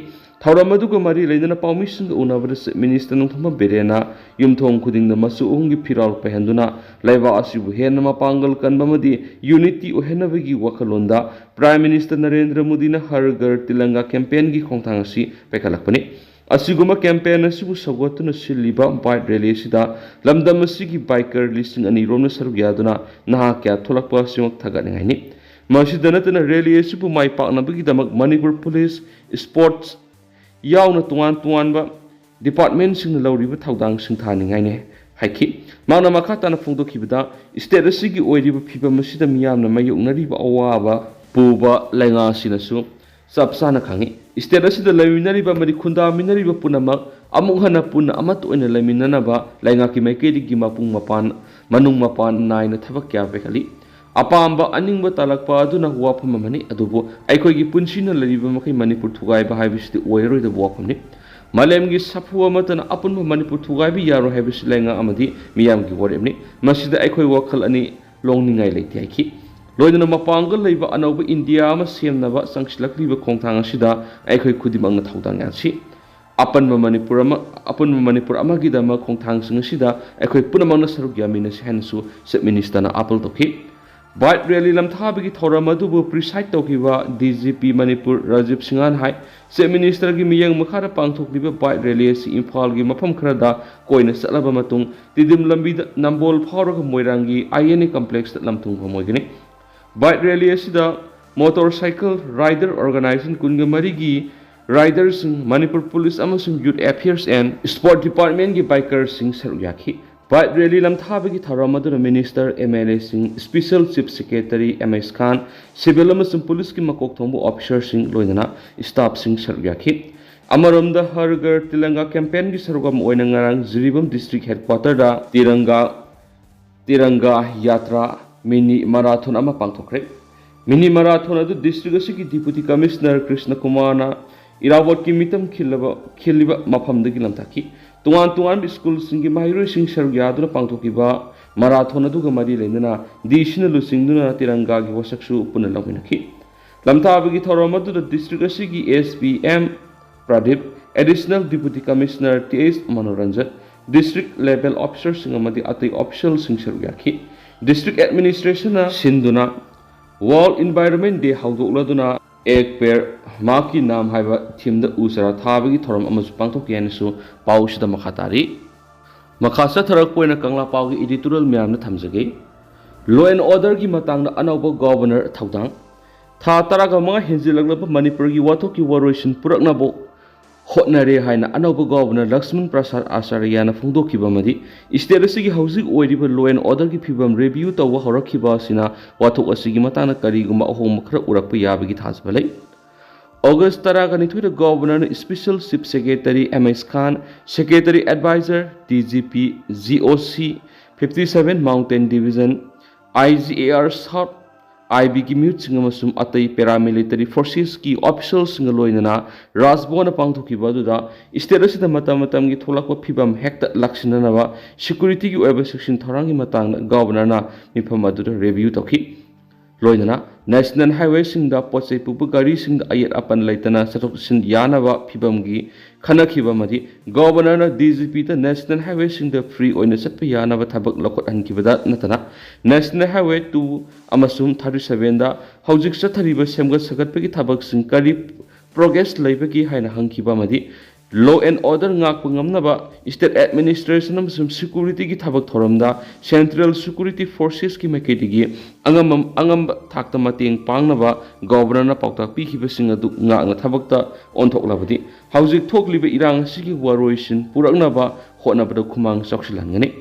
ꯊꯧꯔꯝ ꯑꯗꯨꯒ ꯃꯔꯤ ꯂꯩꯅꯅ ꯄꯥꯎꯃꯤꯁꯤꯡꯒ ꯎꯅꯕꯗ ꯆꯤꯐ ꯃꯤꯅꯤꯁꯇꯔ ꯅꯣꯡꯊꯣꯝꯕꯝ ꯕꯤꯔꯦꯟꯅ ꯌꯨꯝꯊꯣꯡ ꯈꯨꯗꯤꯡꯗ ꯃꯆꯨ ꯑꯍꯨꯝꯒꯤ ꯐꯤꯔꯥꯜ ꯄꯥꯏꯍꯟꯗꯨꯅ ꯂꯩꯕꯥꯛ ꯑꯁꯤꯕꯨ ꯍꯦꯟꯅ ꯃꯄꯥꯡꯒꯜ ꯀꯟꯕ ꯑꯃꯗꯤ ꯌꯨꯅꯤꯇꯤ ꯑꯣꯏꯍꯟꯅꯕꯒꯤ ꯋꯥꯈꯜꯂꯣꯟꯗ ꯄ꯭ꯔꯥꯏꯝ ꯃꯤꯅꯤꯁꯇꯔ ꯅꯔꯦꯟꯗ꯭ꯔ ꯃꯣꯗꯤꯅ ꯍꯔ ꯘꯔ ꯇꯤꯂꯪꯒꯥ ꯀꯦꯝꯄꯦꯟꯒꯤ ꯈꯣꯡꯊꯥꯡ ꯑꯁꯤ ꯄꯥꯏꯈꯠꯂꯛꯄꯅꯤ꯫ ꯑꯁꯤꯒꯨꯝꯕ ꯀꯦꯝꯄꯦꯟ ꯑꯁꯤꯕꯨ ꯁꯧꯒꯠꯇꯨꯅ ꯁꯤꯜꯂꯤꯕ ꯕꯥꯏꯛ ꯔꯦꯂꯤ ꯑꯁꯤꯗ ꯂꯝꯗꯝ ꯑꯁꯤꯒꯤ ꯕꯥꯏꯀꯔ ꯂꯤꯁꯤꯡ ꯑꯅꯤ ꯔꯣꯝꯅ ꯁꯔꯨꯛ ꯌꯥꯗꯨꯅ ꯅꯍꯥ ꯀꯌꯥ ꯊꯣꯛꯂꯛꯄ ꯑꯁꯤꯃꯛ ꯊꯥꯒꯠꯅꯤꯡꯉꯥꯏꯅꯤ꯫ ꯃꯁꯤꯗ ꯅꯠꯇꯅ ꯔꯦꯂꯤ ꯑꯁꯤꯕꯨ ꯃꯥꯏ ꯄꯥꯛꯅꯕꯒꯤꯗꯃꯛ ꯃꯅꯤꯄꯨꯔ ꯄꯨꯂꯤꯁ, ꯏꯁꯄꯣꯔꯠꯁ ꯌꯥꯎꯅ ꯇꯣꯉꯥꯟ ꯇꯣꯉꯥꯟꯕ ꯗꯤꯄꯥꯔꯠꯃꯦꯟꯁꯤꯡꯅ ꯂꯧꯔꯤꯕ ꯊꯧꯗꯥꯡ ꯁꯤꯡꯊꯥꯅꯤꯡꯉꯥꯏꯅꯤ ꯍꯥꯏꯈꯤ꯫ ꯃꯍꯥꯛꯅ ꯃꯈꯥ ꯇꯥꯅ ꯐꯣꯡꯗꯣꯛꯈꯤꯕꯗ, ꯏꯁꯇꯦꯠ ꯑꯁꯤꯒꯤ ꯑꯣꯏꯔꯤꯕ ꯐꯤꯕꯝ ꯑꯁꯤꯗ ꯃꯤꯌꯥꯝꯅ ꯃꯥꯌꯣꯛꯅꯔꯤꯕ ꯑꯋꯥꯕ ꯄꯨꯕ ꯂꯩꯉꯥꯛ ꯑꯁꯤꯅꯁꯨ ꯆꯞ ꯆꯥꯅ ꯈꯪꯏ꯫ ꯏꯁꯇꯦꯠ ꯑꯁꯤꯗ ꯂꯩꯃꯤꯟꯅꯔꯤꯕ ꯑꯃꯗꯤ ꯈꯨꯟꯗꯥꯃꯤꯟꯅꯔꯤꯕ ꯄꯨꯝꯅꯃꯛ ꯑꯃꯨꯛ ꯍꯟꯅ ꯄꯨꯟꯅ ꯑꯃꯠꯇ ꯑꯣꯏꯅ ꯂꯩꯃꯤꯟꯅꯅꯕ ꯂꯩꯉꯥꯛꯀꯤ ꯃꯥꯏꯀꯩꯗꯒꯤ ꯃꯄꯨꯡ ꯃꯄꯥꯟ, ꯃꯅꯨꯡ ꯃꯄꯥꯟ ꯅꯥꯏꯅ ꯊꯕꯛ ꯀꯌꯥ ꯄꯥꯏꯈꯠꯂꯤ꯫ ꯑꯄꯥꯝꯕ ꯑꯅꯤꯡꯕ ꯇꯥꯜꯂꯛꯄ ꯑꯗꯨꯅ ꯋꯥꯐꯝ ꯑꯃꯅꯤ, ꯑꯗꯨꯕꯨ ꯑꯩꯈꯣꯏꯒꯤ ꯄꯨꯟꯁꯤꯅ ꯂꯩꯔꯤꯕ ꯃꯈꯩ ꯃꯅꯤꯄꯨꯔ ꯊꯨꯒꯥꯏꯕ ꯍꯥꯏꯕꯁꯤꯗꯤ ꯑꯣꯏꯔꯔꯣꯏꯗꯕ ꯋꯥꯐꯝꯅꯤ꯫ ꯃꯥꯂꯦꯝꯒꯤ ꯁꯥꯐꯨ ꯑꯃꯠꯇꯅ ꯑꯄꯨꯟꯕ ꯃꯅꯤꯄꯨꯔ ꯊꯨꯒꯥꯏꯕ ꯌꯥꯔꯣꯏ ꯍꯥꯏꯕꯁꯤ ꯂꯩꯉꯥꯛ ꯑꯃꯗꯤ ꯃꯤꯌꯥꯝꯒꯤ ꯋꯥꯔꯦꯞꯅꯤ꯫ ꯃꯁꯤꯗ ꯑꯩꯈꯣꯏ ꯋꯥꯈꯜ ꯑꯅꯤ ꯂꯣꯡꯅꯤꯡꯉꯥꯏ ꯂꯩꯇꯦ ꯍꯥꯏꯈꯤ꯫ ꯂꯣꯏꯅꯅ ꯃꯄꯥꯡꯒꯜ ꯂꯩꯕ ꯑꯅꯧꯕ ꯏꯟꯗꯤꯌꯥ ꯑꯃ ꯁꯦꯝꯅꯕ ꯆꯪꯁꯤꯜꯂꯛꯂꯤꯕ ꯈꯣꯡꯊꯥꯡ ꯑꯁꯤꯗ ꯑꯩꯈꯣꯏ ꯈꯨꯗꯤꯡꯃꯛꯅ ꯊꯧꯗꯥꯡ ꯌꯥꯟꯁꯤ꯫ ꯑꯄꯟꯕ ꯃꯅꯤꯄꯨꯔ ꯑꯃ, ꯑꯄꯨꯟꯕ ꯃꯅꯤꯄꯨꯔ ꯑꯃꯒꯤꯗꯃꯛ ꯈꯣꯡꯊꯥꯡꯁꯤꯡ ꯑꯁꯤꯗ ꯑꯩꯈꯣꯏ ꯄꯨꯝꯅꯃꯛꯅ ꯁꯔꯨꯛ ꯌꯥꯃꯤꯟꯅꯁꯤ ꯍꯥꯏꯅꯁꯨ ꯆꯤꯐ ꯃꯤꯅꯤꯁꯇꯔꯅ ꯑꯥꯄꯤꯜ ꯇꯧꯈꯤ꯫ ꯕꯥꯏꯛ ꯔꯦꯂꯤ ꯂꯝꯊꯥꯕꯒꯤ ꯊꯧꯔꯝ ꯑꯗꯨꯕꯨ ꯄ꯭ꯔꯤꯁꯥꯏꯗ ꯇꯧꯈꯤꯕ D G P Manipur Rajiv ꯁꯤꯡꯍꯅ ꯍꯥꯏ, ꯆꯤꯐ ꯃꯤꯅꯤꯁꯇꯔꯒꯤ ꯃꯤꯠꯌꯦꯡ ꯃꯈꯥꯗ ꯄꯥꯡꯊꯣꯛꯂꯤꯕ ꯕꯥꯏꯛ ꯔꯦꯂꯤ ꯑꯁꯤ ꯏꯝꯐꯥꯜꯒꯤ ꯃꯐꯝ ꯈꯔꯗ ꯀꯣꯏꯅ ꯆꯠꯂꯕ ꯃꯇꯨꯡ, ꯇꯤꯗꯤꯝ ꯂꯝꯕꯤꯗ ꯅꯝꯕꯣꯜ ꯐꯥꯎꯔꯒ ꯃꯣꯏꯔꯥꯡꯒꯤ ꯑꯥꯏ ꯑꯦꯟ ꯑꯦ ꯀꯝꯄ꯭ꯂꯦꯛꯁꯇ ꯂꯝꯊꯨꯡꯐꯝ ꯑꯣꯏꯒꯅꯤ꯫ ꯕꯥꯏꯛ ꯔꯦꯂꯤ ꯑꯁꯤꯗ ꯃꯣꯇꯣꯔ ꯁꯥꯏꯀꯜ ꯔꯥꯏꯗꯔ ꯑꯣꯔꯒꯅꯥꯏꯖꯦꯁꯟ ꯀꯨꯟꯒ ꯃꯔꯤꯒꯤ ꯔꯥꯏꯗꯔꯁꯤꯡ, ꯃꯅꯤꯄꯨꯔ ꯄꯨꯂꯤꯁ ꯑꯃꯁꯨꯡ ꯌꯨꯠ ꯑꯦꯐꯤꯌꯔꯁ ꯑꯦꯟ ꯁ꯭ꯄꯣꯔꯠ ꯗꯤꯄꯥꯔꯠꯃꯦꯟꯒꯤ ꯕꯥꯏꯀꯔꯁꯤꯡ ꯁꯔꯨꯛ ꯌꯥꯈꯤ꯫ Bike rally ꯂꯝꯊꯥꯕꯒꯤ ꯊꯧꯔꯝ ꯑꯗꯨꯗ Minister, MLAꯁꯤꯡ, Special Chief Secretary M S Khan, civil ꯑꯃꯁꯨꯡ policeꯀꯤ ꯃꯀꯣꯛ ꯊꯣꯡꯕ officerꯁꯤꯡ ꯂꯣꯏꯅꯅ staffꯁꯤꯡ ꯁꯔꯨꯛ ꯌꯥꯈꯤ꯫ ꯑꯃꯔꯣꯝꯗ Har Ghar Tiranga campaignꯒꯤ ꯁꯔꯨꯛ ꯑꯃ ꯑꯣꯏꯅ ꯉꯔꯥꯡ ꯖꯤꯔꯤꯕꯥꯝ district headquarterꯗ ꯇꯤꯔꯪꯒꯥ ꯇꯤꯔꯪꯒꯥ ꯌꯥꯇ꯭ꯔꯥ mini marathon ꯑꯃ ꯄꯥꯡꯊꯣꯛꯈ꯭ꯔꯦ꯫ Mini marathon ꯑꯗꯨ district ꯑꯁꯤꯒꯤ Deputy Commissioner ꯀ꯭ꯔꯤꯁꯅ ꯀꯨꯃꯥꯔꯅ ꯏꯔꯥꯕꯣꯠꯀꯤ ꯃꯤꯇꯝ ꯈꯤꯜꯂꯕ, ꯈꯤꯜꯂꯤꯕ ꯃꯐꯝꯗꯒꯤ ꯂꯝꯊꯥꯈꯤ꯫ ꯇꯣꯉꯥꯟ ꯇꯣꯉꯥꯟꯕ schoolꯁꯤꯡꯒꯤ ꯃꯍꯩꯔꯣꯏꯁꯤꯡ ꯁꯔꯨꯛ ꯌꯥꯗꯨꯅ ꯄꯥꯡꯊꯣꯛꯈꯤꯕ marathon ꯑꯗꯨꯒ ꯃꯔꯤ ꯂꯩꯅꯅ ꯗꯤꯁꯤꯅ ꯂꯨꯆꯤꯡꯗꯨꯅ ꯇꯤꯔꯪꯒꯥꯒꯤ ꯋꯥꯁꯛꯁꯨ ꯄꯨꯟꯅ ꯂꯧꯃꯤꯟꯅꯈꯤ꯫ ꯂꯝꯊꯥꯕꯒꯤ ꯊꯧꯔꯝ ꯑꯗꯨꯗ district ꯑꯁꯤꯒꯤ SP M Pradip, Additional Deputy Commissioner T H Manoranjan, district level officerꯁꯤꯡ ꯑꯃꯗꯤ ꯑꯇꯩ officialꯁꯤꯡ ꯁꯔꯨꯛ ꯌꯥꯈꯤ꯫ District administrationꯅ ꯁꯤꯟꯗꯨꯅ World Environment Day ꯍꯧꯗꯣꯛꯂꯗꯨꯅ Ek Ped Maa Ki Naam ꯍꯥꯏꯕ themeꯗ ꯎ ꯆꯥꯔꯥ ꯊꯥꯕꯒꯤ ꯊꯧꯔꯝ ꯑꯃꯁꯨ ꯄꯥꯡꯊꯣꯛꯈꯤ ꯍꯥꯏꯅꯁꯨ ꯄꯥꯎꯁꯤꯗ ꯃꯈꯥ ꯇꯥꯔꯤ꯫ ꯃꯈꯥ ꯆꯠꯊꯔꯛꯄ ꯑꯣꯏꯅ ꯀꯪꯂꯥ ꯄꯥꯎꯒꯤ editorial ꯃꯌꯥꯝꯅ ꯊꯝꯖꯒꯦ꯫ Law and orderꯒꯤ ꯃꯇꯥꯡꯗ ꯑꯅꯧꯕ governor ꯊꯧꯗꯥꯡ꯫ ꯊꯥ ꯇꯔꯥꯒ ꯃꯉꯥ ꯍꯦꯟꯖꯤꯜꯂꯛꯂꯕ ꯃꯅꯤꯄꯨꯔꯒꯤ ꯋꯥꯊꯣꯛꯀꯤ ꯋꯥꯔꯣꯏꯁꯤꯟ ꯄꯨꯔꯛꯅꯕ ꯍꯣꯠꯅꯔꯦ ꯍꯥꯏꯅ ꯑꯅꯧꯕ governor ꯂꯛꯁꯃꯟ ꯄ꯭ꯔꯁꯥꯗ ꯑꯆꯥꯔꯌꯥꯅ ꯐꯣꯡꯗꯣꯛꯈꯤꯕ ꯑꯃꯗꯤ state ꯑꯁꯤꯒꯤ ꯍꯧꯖꯤꯛ ꯑꯣꯏꯔꯤꯕ law and orderꯒꯤ ꯐꯤꯕꯝ review ꯇꯧꯕ ꯍꯧꯔꯛꯈꯤꯕ ꯑꯁꯤꯅ ꯋꯥꯊꯣꯛ ꯑꯁꯤꯒꯤ ꯃꯇꯥꯡꯗ ꯀꯔꯤꯒꯨꯝꯕ ꯑꯍꯣꯡꯕ ꯈꯔ ꯎꯔꯛꯄ ꯌꯥꯕꯒꯤ ꯊꯥꯖꯕ ꯂꯩ꯫ August ꯇꯔꯥꯒ ꯅꯤꯊꯣꯏꯗ governorꯅ Special Chief Secretary M S Khan, Secretary Advisor, D G P, G O C, fifty seven Mountain Division, I G A R South, I Bꯒꯤ ꯃꯤꯍꯨꯠꯁꯤꯡ ꯑꯃꯁꯨꯡ ꯑꯇꯩ paramilitary forcesꯀꯤ officialꯁꯤꯡꯒ ꯂꯣꯏꯅꯅ ꯔꯥꯖꯚꯕꯟꯗ ꯄꯥꯡꯊꯣꯛꯈꯤꯕ ꯑꯗꯨꯗ state ꯑꯁꯤꯗ ꯃꯇꯝ ꯃꯇꯝꯒꯤ ꯊꯣꯛꯂꯛꯄ ꯐꯤꯕꯝ ꯍꯦꯛꯇ ꯂꯥꯛꯁꯤꯟꯅꯅꯕ securityꯒꯤ ꯑꯣꯏꯕ ꯆꯦꯛꯁꯤꯟ ꯊꯧꯔꯥꯡꯒꯤ ꯃꯇꯥꯡꯗ governorꯅ ꯃꯤꯐꯝ ꯑꯗꯨꯗ review ꯇꯧꯈꯤ꯫ ꯂꯣꯏꯅꯅ national highwayꯁꯤꯡꯗ ꯄꯣꯠ ꯆꯩ ꯄꯨꯕ ꯒꯥꯔꯤꯁꯤꯡꯗ ꯑꯌꯦꯠ ꯑꯄꯟ ꯂꯩꯇꯅ ꯆꯠꯊꯣꯛ ꯆꯠꯁꯤꯟ ꯌꯥꯅꯕ ꯐꯤꯕꯝꯒꯤ ꯈꯟꯅꯈꯤꯕ ꯑꯃꯗꯤ governorꯅ D G Pꯗ national highwayꯁꯤꯡꯗ free ꯑꯣꯏꯅ ꯆꯠꯄ ꯌꯥꯅꯕ ꯊꯕꯛ ꯂꯧꯈꯠꯍꯟꯈꯤꯕꯗ ꯅꯠꯇꯅ national highway two ꯑꯃꯁꯨꯡ thirty sevenꯗ ꯍꯧꯖꯤꯛ ꯆꯠꯊꯔꯤꯕ ꯁꯦꯝꯒꯠ ꯁꯥꯒꯠꯄꯒꯤ ꯊꯕꯛꯁꯤꯡ ꯀꯔꯤ progress ꯂꯩꯕꯒꯦ ꯍꯥꯏꯅ ꯍꯪꯈꯤꯕ ꯑꯃꯗꯤ law and order ꯉꯥꯛꯄ ꯉꯝꯅꯕ state administration ꯑꯃꯁꯨꯡ securityꯒꯤ ꯊꯕꯛ ꯊꯧꯔꯝꯗ central security forcesꯀꯤ ꯃꯥꯏꯀꯩꯗꯒꯤ ꯑꯉꯝꯕ, ꯑꯉꯝꯕ ꯊꯥꯛꯇ ꯃꯇꯦꯡ ꯄꯥꯡꯅꯕ governorꯅ ꯄꯥꯎꯇꯥꯛ ꯄꯤꯈꯤꯕꯁꯤꯡ ꯑꯗꯨ ꯉꯥꯛꯅ ꯊꯕꯛꯇ ꯑꯣꯟꯊꯣꯛꯂꯕꯗꯤ ꯍꯧꯖꯤꯛ ꯊꯣꯛꯂꯤꯕ ꯏꯔꯥꯡ ꯑꯁꯤꯒꯤ ꯋꯥꯔꯣꯏꯁꯤꯟ ꯄꯨꯔꯛꯅꯕ ꯍꯣꯠꯅꯕꯗ ꯈꯨꯃꯥꯡ ꯆꯥꯎꯁꯤꯜꯍꯟꯒꯅꯤ꯫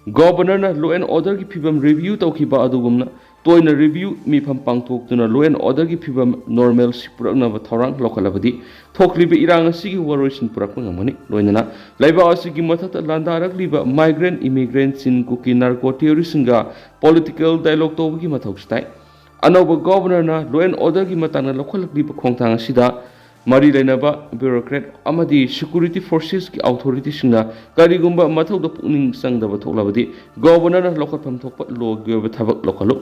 ꯒꯣꯚꯔꯅꯔꯅ law and orderꯒꯤ ꯐꯤꯕꯝ review ꯇꯧꯈꯤꯕ ꯑꯗꯨꯒꯨꯝꯅ ꯇꯣꯏꯅ review ꯃꯤꯐꯝ ꯄꯥꯡꯊꯣꯛꯇꯨꯅ law and orderꯒꯤ ꯐꯤꯕꯝ normalcy ꯄꯨꯔꯛꯅꯕ ꯊꯧꯔꯥꯡ ꯂꯧꯈꯠꯂꯕꯗꯤ ꯊꯣꯛꯂꯤꯕ ꯏꯔꯥꯡ ꯑꯁꯤꯒꯤ ꯋꯥꯔꯣꯏꯁꯤꯟ ꯄꯨꯔꯛꯄ ꯉꯝꯒꯅꯤ꯫ ꯂꯣꯏꯅꯅ ꯂꯩꯕꯥꯛ ꯑꯁꯤꯒꯤ ꯃꯊꯛꯇ ꯂꯥꯟꯗꯥꯔꯛꯂꯤꯕ migrant, immigrant, ꯆꯤꯟ, ꯀꯨꯀꯤ, narco terroristꯁꯤꯡꯒ political dialogue ꯇꯧꯕꯒꯤ ꯃꯊꯧꯁꯨ ꯇꯥꯏ꯫ ꯑꯅꯧꯕ ꯒꯣꯚꯔꯅꯔꯅ law and orderꯒꯤ ꯃꯇꯥꯡꯗ ꯂꯧꯈꯠꯂꯛꯂꯤꯕ ꯈꯣꯡꯊꯥꯡ ꯑꯁꯤꯗ ꯃꯔꯤ ꯂꯩꯅꯕ bureaucrat ꯑꯃꯗꯤ security forcesꯀꯤ authorityꯁꯤꯡꯅ ꯀꯔꯤꯒꯨꯝꯕ ꯃꯊꯧꯗ ꯄꯨꯛꯅꯤꯡ ꯆꯪꯗꯕ ꯊꯣꯛꯂꯕꯗꯤ ꯒꯣꯚꯔꯅꯔꯅ ꯂꯧꯈꯠꯐꯝ ꯊꯣꯛꯄ lawꯒꯤ ꯑꯣꯏꯕ ꯊꯕꯛ ꯂꯧꯈꯠꯂꯨ꯫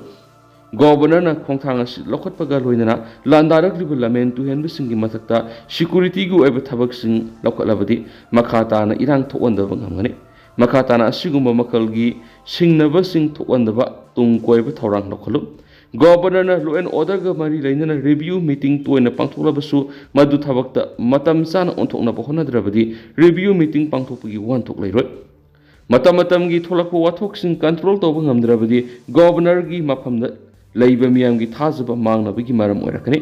ꯒꯣꯚꯔꯅꯔꯅ ꯈꯣꯡꯊꯥꯡ ꯑꯁꯤ ꯂꯧꯈꯠꯄꯒ ꯂꯣꯏꯅꯅ ꯂꯥꯟꯗꯥꯔꯛꯂꯤꯕ ꯂꯝꯍꯦꯟ ꯇꯨꯍꯦꯟꯕꯁꯤꯡꯒꯤ ꯃꯊꯛꯇ securityꯒꯤ ꯑꯣꯏꯕ ꯊꯕꯛꯁꯤꯡ ꯂꯧꯈꯠꯂꯕꯗꯤ ꯃꯈꯥ ꯇꯥꯅ ꯏꯔꯥꯡ ꯊꯣꯛꯍꯟꯗꯕ ꯉꯝꯒꯅꯤ꯫ ꯃꯈꯥ ꯇꯥꯅ ꯑꯁꯤꯒꯨꯝꯕ ꯃꯈꯜꯒꯤ ꯁꯤꯡꯅꯕꯁꯤꯡ ꯊꯣꯛꯍꯟꯗꯕ ꯇꯨꯡ ꯀꯣꯏꯕ ꯊꯧꯔꯥꯡ ꯂꯧꯈꯠꯂꯨ꯫ ꯒꯣꯚꯔꯅꯔꯅ law and orderꯒ ꯃꯔꯤ ꯂꯩꯅꯅ review meeting ꯇꯣꯏꯅ ꯄꯥꯡꯊꯣꯛꯂꯕꯁꯨ ꯃꯗꯨ ꯊꯕꯛꯇ ꯃꯇꯝ ꯆꯥꯅ ꯑꯣꯟꯊꯣꯛꯅꯕ ꯍꯣꯠꯅꯗ꯭ꯔꯕꯗꯤ review meeting ꯄꯥꯡꯊꯣꯛꯄꯒꯤ ꯋꯥꯍꯟꯊꯣꯛ ꯂꯩꯔꯣꯏ꯫ ꯃꯇꯝ ꯃꯇꯝꯒꯤ ꯊꯣꯛꯂꯛꯄ ꯋꯥꯊꯣꯛꯁꯤꯡ control ꯇꯧꯕ ꯉꯝꯗ꯭ꯔꯕꯗꯤ ꯒꯣꯚꯔꯅꯔꯒꯤ ꯃꯐꯝꯗ ꯂꯩꯕ ꯃꯤꯌꯥꯝꯒꯤ ꯊꯥꯖꯕ ꯃꯥꯡꯅꯕꯒꯤ ꯃꯔꯝ ꯑꯣꯏꯔꯛꯀꯅꯤ꯫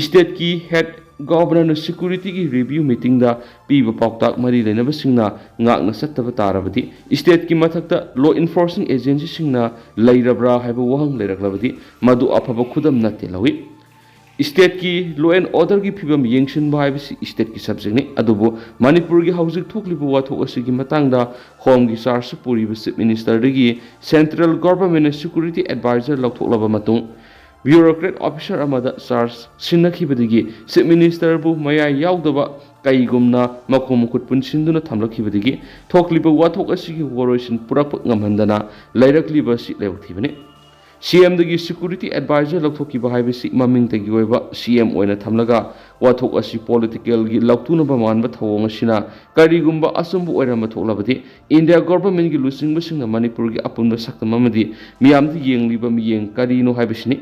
Stateꯀꯤ head ꯒꯣꯚꯔꯅꯔꯅ securityꯒꯤ review meetingꯗ ꯄꯤꯕ ꯄꯥꯎꯇꯥꯛ ꯃꯔꯤ ꯂꯩꯅꯕꯁꯤꯡꯅ ꯉꯥꯛꯅ ꯆꯠꯇꯕ ꯇꯥꯔꯕꯗꯤ stateꯀꯤ ꯃꯊꯛꯇ law enforcing agencyꯁꯤꯡꯅ ꯂꯩꯔꯕ꯭ꯔꯥ ꯍꯥꯏꯕ ꯋꯥꯍꯪ ꯂꯩꯔꯛꯂꯕꯗꯤ ꯃꯗꯨ ꯑꯐꯕ ꯈꯨꯗꯝ ꯅꯠꯇꯦ ꯂꯧꯏ꯫ Stateꯀꯤ law and orderꯒꯤ ꯐꯤꯕꯝ ꯌꯦꯡꯁꯤꯟꯕ ꯍꯥꯏꯕꯁꯤ stateꯀꯤ subjectꯅꯤ꯫ ꯑꯗꯨꯕꯨ ꯃꯅꯤꯄꯨꯔꯒꯤ ꯍꯧꯖꯤꯛ ꯊꯣꯛꯂꯤꯕ ꯋꯥꯊꯣꯛ ꯑꯁꯤꯒꯤ ꯃꯇꯥꯡꯗ homeꯒꯤ charge ꯄꯨꯔꯤꯕ chief ministerꯗꯒꯤ central governmentꯅ security adviser ꯂꯧꯊꯣꯛꯂꯕ ꯃꯇꯨꯡ bureaucrat officer ꯑꯃꯗ charge ꯁꯤꯟꯅꯈꯤꯕꯗꯒꯤ chief ministerꯕꯨ ꯃꯌꯥꯏ ꯌꯥꯎꯗꯕ ꯀꯩꯒꯨꯝꯅ ꯃꯈꯣꯡ ꯃꯈꯨꯠ ꯄꯨꯟꯁꯤꯟꯗꯨꯅ ꯊꯝꯂꯛꯈꯤꯕꯗꯒꯤ ꯊꯣꯛꯂꯤꯕ ꯋꯥꯊꯣꯛ ꯑꯁꯤꯒꯤ ꯋꯥꯔꯣꯏꯁꯤꯟ ꯄꯨꯔꯛꯄ ꯉꯝꯍꯟꯗꯅ ꯂꯩꯔꯛꯂꯤꯕ ꯑꯁꯤ ꯂꯥꯏꯕꯛ ꯊꯤꯕꯅꯤ꯫ CMꯗꯒꯤ security adviser ꯂꯧꯊꯣꯛꯈꯤꯕ ꯍꯥꯏꯕꯁꯤ ꯃꯃꯤꯡꯇꯒꯤ ꯑꯣꯏꯕ CM ꯑꯣꯏꯅ ꯊꯝꯂꯒ ꯋꯥꯊꯣꯛ ꯑꯁꯤ politicalꯒꯤ ꯂꯧꯇꯨꯅꯕ ꯃꯥꯟꯕ ꯊꯧꯑꯣꯡ ꯑꯁꯤꯅ ꯀꯔꯤꯒꯨꯝꯕ ꯑꯆꯨꯝꯕ ꯑꯣꯏꯔꯝꯕ ꯊꯣꯛꯂꯕꯗꯤ India governmentꯀꯤ ꯂꯨꯆꯤꯡꯕꯁꯤꯡꯅ ꯃꯅꯤꯄꯨꯔꯒꯤ ꯑꯄꯨꯟꯕ ꯁꯛꯇꯝ ꯑꯃꯗꯤ ꯃꯤꯌꯥꯝꯗ ꯌꯦꯡꯂꯤꯕ ꯃꯤꯠꯌꯦꯡ ꯀꯔꯤꯅꯣ ꯍꯥꯏꯕꯁꯤꯅꯤ꯫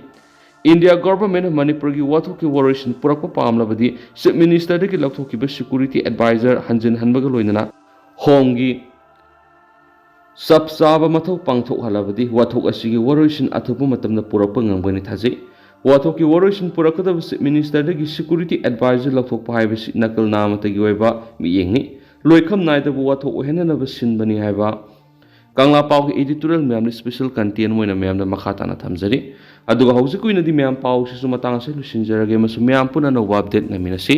India governmentꯅ ꯃꯅꯤꯄꯨꯔꯒꯤ ꯋꯥꯊꯣꯛꯀꯤ ꯋꯥꯔꯣꯏꯁꯤꯟ ꯄꯨꯔꯛꯄ ꯄꯥꯝꯂꯕꯗꯤ chief ministerꯗꯒꯤ ꯂꯧꯊꯣꯛꯈꯤꯕ security adviser ꯍꯟꯖꯤꯟꯍꯟꯕꯒ ꯂꯣꯏꯅꯅ homeꯒꯤ ꯆꯞ ꯆꯥꯕ ꯃꯊꯧ ꯄꯥꯡꯊꯣꯛꯍꯜꯂꯕꯗꯤ ꯋꯥꯊꯣꯛ ꯑꯁꯤꯒꯤ ꯋꯥꯔꯣꯏꯁꯤꯟ ꯑꯊꯨꯕ ꯃꯇꯝꯗ ꯄꯨꯔꯛꯄ ꯉꯝꯒꯅꯤ ꯊꯥꯖꯩ꯫ ꯋꯥꯊꯣꯛꯀꯤ ꯋꯥꯔꯣꯏꯁꯤꯟ ꯄꯨꯔꯛꯀꯗꯕ chief ministerꯗꯒꯤ security adviser ꯂꯧꯊꯣꯛꯄ ꯍꯥꯏꯕꯁꯤ ꯅꯥꯀꯜ ꯅꯥꯃꯇꯒꯤ ꯑꯣꯏꯕ ꯃꯤꯠꯌꯦꯡꯅꯤ꯫ ꯂꯣꯏꯈꯝ ꯅꯥꯏꯗꯕ ꯋꯥꯊꯣꯛ ꯑꯣꯏꯍꯟꯅꯅꯕ ꯁꯤꯟꯕꯅꯤ ꯍꯥꯏꯕ ꯀꯪꯂꯥ ꯄꯥꯎꯒꯤ editorial ꯃꯌꯥꯝꯗꯤ special content ꯑꯣꯏꯅ ꯃꯌꯥꯝꯗ ꯃꯈꯥ ꯇꯥꯅ ꯊꯝꯖꯔꯤ꯫ ꯑꯗꯨꯒ ꯍꯧꯖꯤꯛꯀꯤ ꯑꯣꯏꯅꯗꯤ ꯃꯌꯥꯝ ꯄꯥꯎꯁꯤꯁꯨ ꯃꯇꯥꯡ ꯑꯁꯤꯗ ꯂꯣꯏꯁꯤꯟꯖꯔꯒꯦ, ꯑꯃꯁꯨꯡ ꯃꯌꯥꯝ ꯄꯨꯟꯅ ꯑꯅꯧꯕ update ꯉꯥꯏꯃꯤꯟꯅꯁꯤ꯫